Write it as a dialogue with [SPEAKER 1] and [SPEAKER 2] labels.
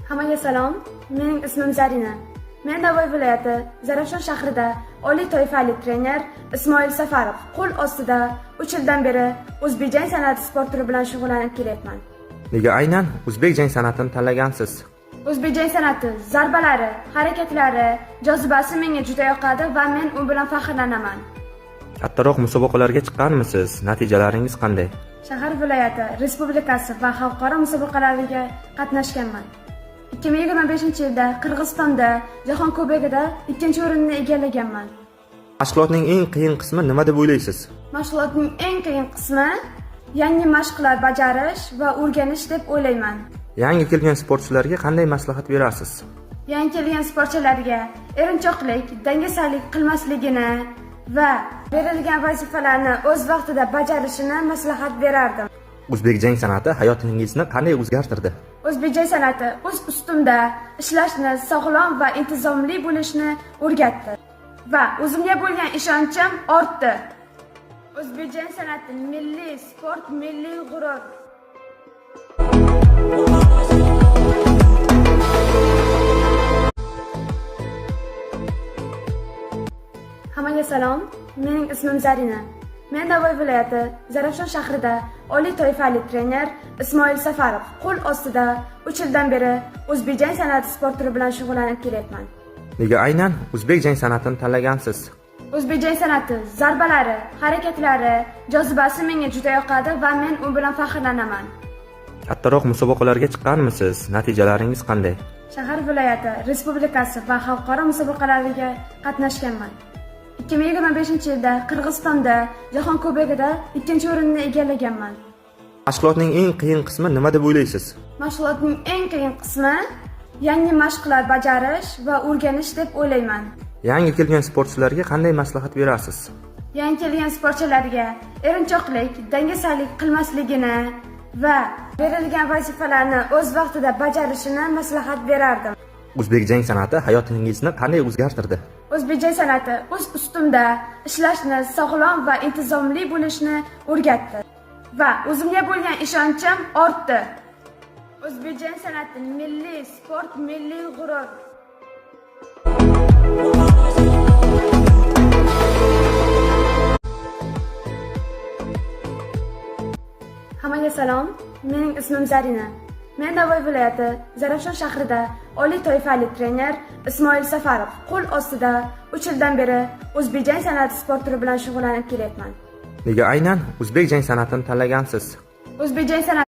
[SPEAKER 1] Hammaga salom. Mening ismim Zarina. Men Navoiy viloyati Zarafshon shahrida oliy toifali trener Ismoil Safarov qo'l ostida 3 yildan beri o'zbek jang san'ati sport turi bilan shug'ullanib kelyapman.
[SPEAKER 2] Nega aynan o'zbek jang san'atini tanlagansiz?
[SPEAKER 1] O'zbek jang san'ati zarbalari, harakatlari, jozibasi menga juda yoqadi va men u bilan faxrlanaman.
[SPEAKER 2] Kattaroq musobaqalarga chiqqanmisiz? Natijalaringiz qanday?
[SPEAKER 1] Shahar, viloyati, respublikasi va xalqaro musobaqalarga qatnashganman. 2025-yilda Qirg'izistonda Jahon Kubogida ikkinchi o'rinni egallaganman.
[SPEAKER 2] Mashg'ulotning eng qiyin qismi nima deb o'ylaysiz?
[SPEAKER 1] Mashg'ulotning eng qiyin qismi yangi mashqlar bajarish va o'rganish deb o'ylayman.
[SPEAKER 2] Yangi kelgan sportchilarga qanday maslahat berasiz?
[SPEAKER 1] Yangi kelgan sportchilarga erinchoqlik, dangasalik qilmasligini va berilgan vazifalarni o'z vaqtida bajarishini maslahat berardim.
[SPEAKER 2] O'zbek jang san'ati hayotingizni qanday o'zgartirdi?
[SPEAKER 1] O'zbek jang san'ati o'z ustimda ishlashni, sog'lom va intizomli bo'lishni o'rgatdi va o'zimga bo'lgan ishonchim ortdi. O'zbek jang san'ati milliy sport, milliy g'urur. Hammaga salom. Mening ismim Zarina. Men Navoiy viloyati Zarafshon shahrida oliy toifali trener Ismoil Safarov qo'l ostida 3 yildan beri o'zbek jang san'ati sport turi bilan shug'ullanib kelyapman.
[SPEAKER 2] Nega aynan o'zbek jang san'atini tanlagansiz?
[SPEAKER 1] O'zbek jang san'ati zarbalari, harakatlari, jozibasi menga juda yoqadi va men u bilan faxrlanaman.
[SPEAKER 2] Kattaroq musobaqalarga chiqqanmisiz? Natijalaringiz qanday?
[SPEAKER 1] Shahar, viloyati, respublikasi va xalqaro musobaqalarga qatnashganman. 2025-yilda Qirg'izistonda Jahon Kubogida ikkinchi o'rinni egallaganman.
[SPEAKER 2] Mashg'ulotning eng qiyin qismi nima deb o'ylaysiz?
[SPEAKER 1] Mashg'ulotning eng qiyin qismi yangi mashqlar bajarish va o'rganish deb o'ylayman.
[SPEAKER 2] Yangi kelgan sportchilarga qanday maslahat berasiz?
[SPEAKER 1] Yangi kelgan sportchilarga erinchoqlik, dangasalik qilmasligini va berilgan vazifalarni o'z vaqtida bajarishini maslahat berardim.
[SPEAKER 2] O'zbek jang san'ati hayotingizni qanday o'zgartirdi?
[SPEAKER 1] O'zbek jang san'ati o'z ustimda ishlashni, sog'lom va intizomli bo'lishni o'rgatdi va o'zimga bo'lgan ishonchim ortdi. O'zbek jang san'ati milliy sport, milliy g'urur. Hammaga salom. Mening ismim Zarina. Men Navoiy viloyati Zarafshon shahrida oliy toifali trener Ismoil Safarov qo'l ostida 3 yildan beri o'zbek jang san'ati sport turi bilan shug'ullanib kelyapman.
[SPEAKER 2] Nega aynan o'zbek jang san'atini tanlagansiz?
[SPEAKER 1] O'zbek jang san'ati